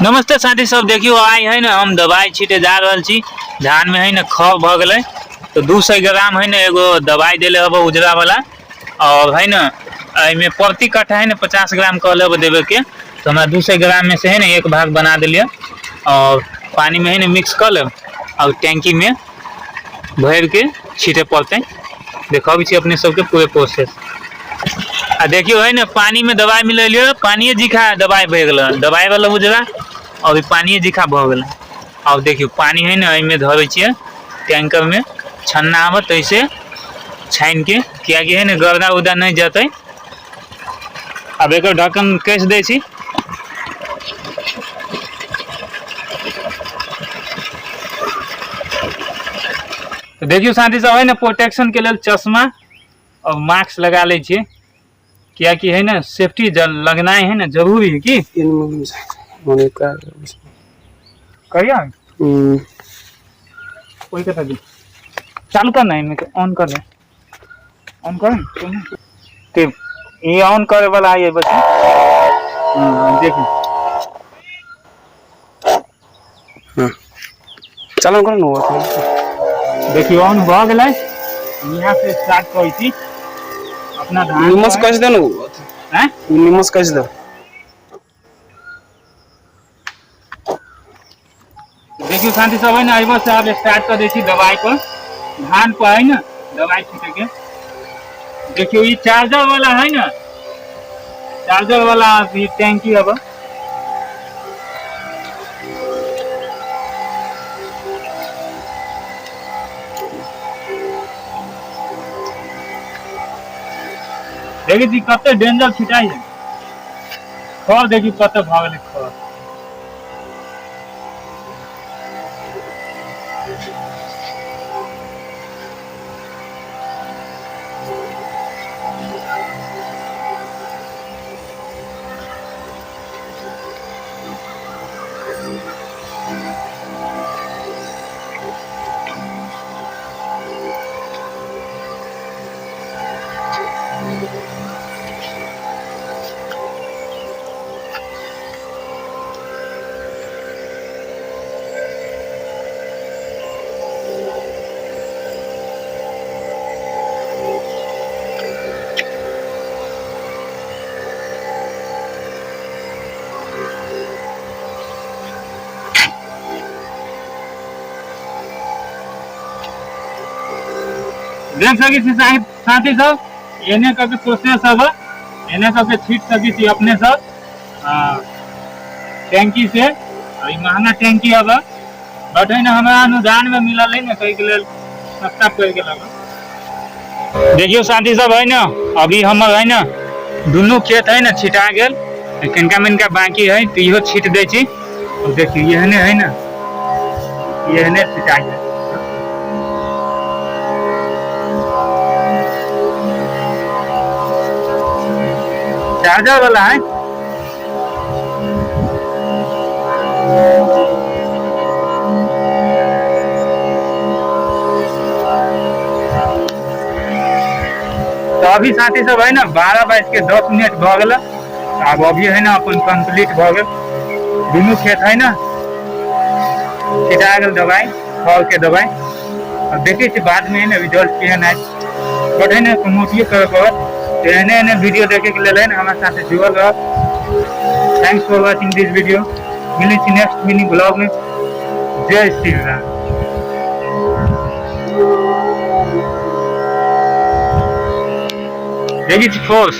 नमस्ते साथी सब। देखियो आइ है ना हम दवाई छीटे जा रहल छी। धान में है ना खर भ गेलै तो 200 ग्राम है ना एगो दवाई देले हब उजरा वाला, और है ना एहिमे प्रति कट्ठा है ना 50 ग्राम कहले हब देवे के, तो हमरा 200 ग्राम में से है ना एक भाग बना दिलिए और पानी में है ना मिक्स कर लेब और टैंकी में भर के छीटे पड़ते। देखबै छी अपने सबके पूरे प्रोसेस। आ देखियो है ना पानी में दवाई मिलेलियो, पानिए जिखा दवाई भऽ गेल, दवाई वाला उजरा और पानिए जिखा भऽ गेल। और देखियो पानी है ना एहिमे धरै छियै टैंकर में, छन्ना आबत ऐसे छानि के, कियाकि है ना गर्दा उर्दा नहीं जतै। आब एकर ढक्कन कस दै छी। तो देखियो साथी सब है ना प्रोटेक्शन के लेल चश्मा और मास्क लगा लै छियै, कियाकि है ना सेफ्टी लगनाइ है ना जरूरी है। की कहिया कोई कथा दी चालू करना है, ऑन कर दे, ऑन कर ठीक, ये ऑन करे वाला है बस। हाँ देखिए हाँ चालू कर ना, देखियो ऑन भ गेलै। यहाँ से स्टार्ट करै छी अपना धान। निमस कस दे ना, हैं निमस कस दे। देखियो शांति सब है ना एबो से आब स्टार्ट कर दै छी दवाई पर, धान पर है ना दवाई छीटे के। देखियो ई चार्जर वाला है ना, चार्जर वाला ई टैंकी अब देखै छी कते डेंजर छिटाइ है। खर देखी कते भऽ गेलै खर। देख सकै छी साथी सब, एने करके प्रोसेस अब एने करके छीट सकै छी अपने सब टैंकी से। ई महंगा टैंकी अब बट है ना हमरा अनुदान में मिलल है ना, ताहि के लेल सस्ता पड़ि गेल। देखियो साथी सब है ना अभी हमर है ना दुनू खेत है ना छिटा गेल, कनिका मनिका बाकी है तो इहो छीट दै छी। देखियो एहने है ना एहने छिटा गेल। चार्जर वाला है। तो अभी साथी सब है ना 12:10 भऽ गेल। आब अभी है ना अपन कंप्लीट भऽ गेल, दुनू खेत है ना छिटा गेल दवाई, फल के दवाई। अब देखै छी बाद में है ना रिजल्ट केहन आयत, बट है ना प्रमोटियो करे पड़त। तो एहने एहने वीडियो देखे के लेल है ना हमरा साथे जुड़ल रहब। Thanks for watching this video. मिलै छी नेक्स्ट मिनी ब्लॉग में। जय श्री राम। देखै छी फोर्स।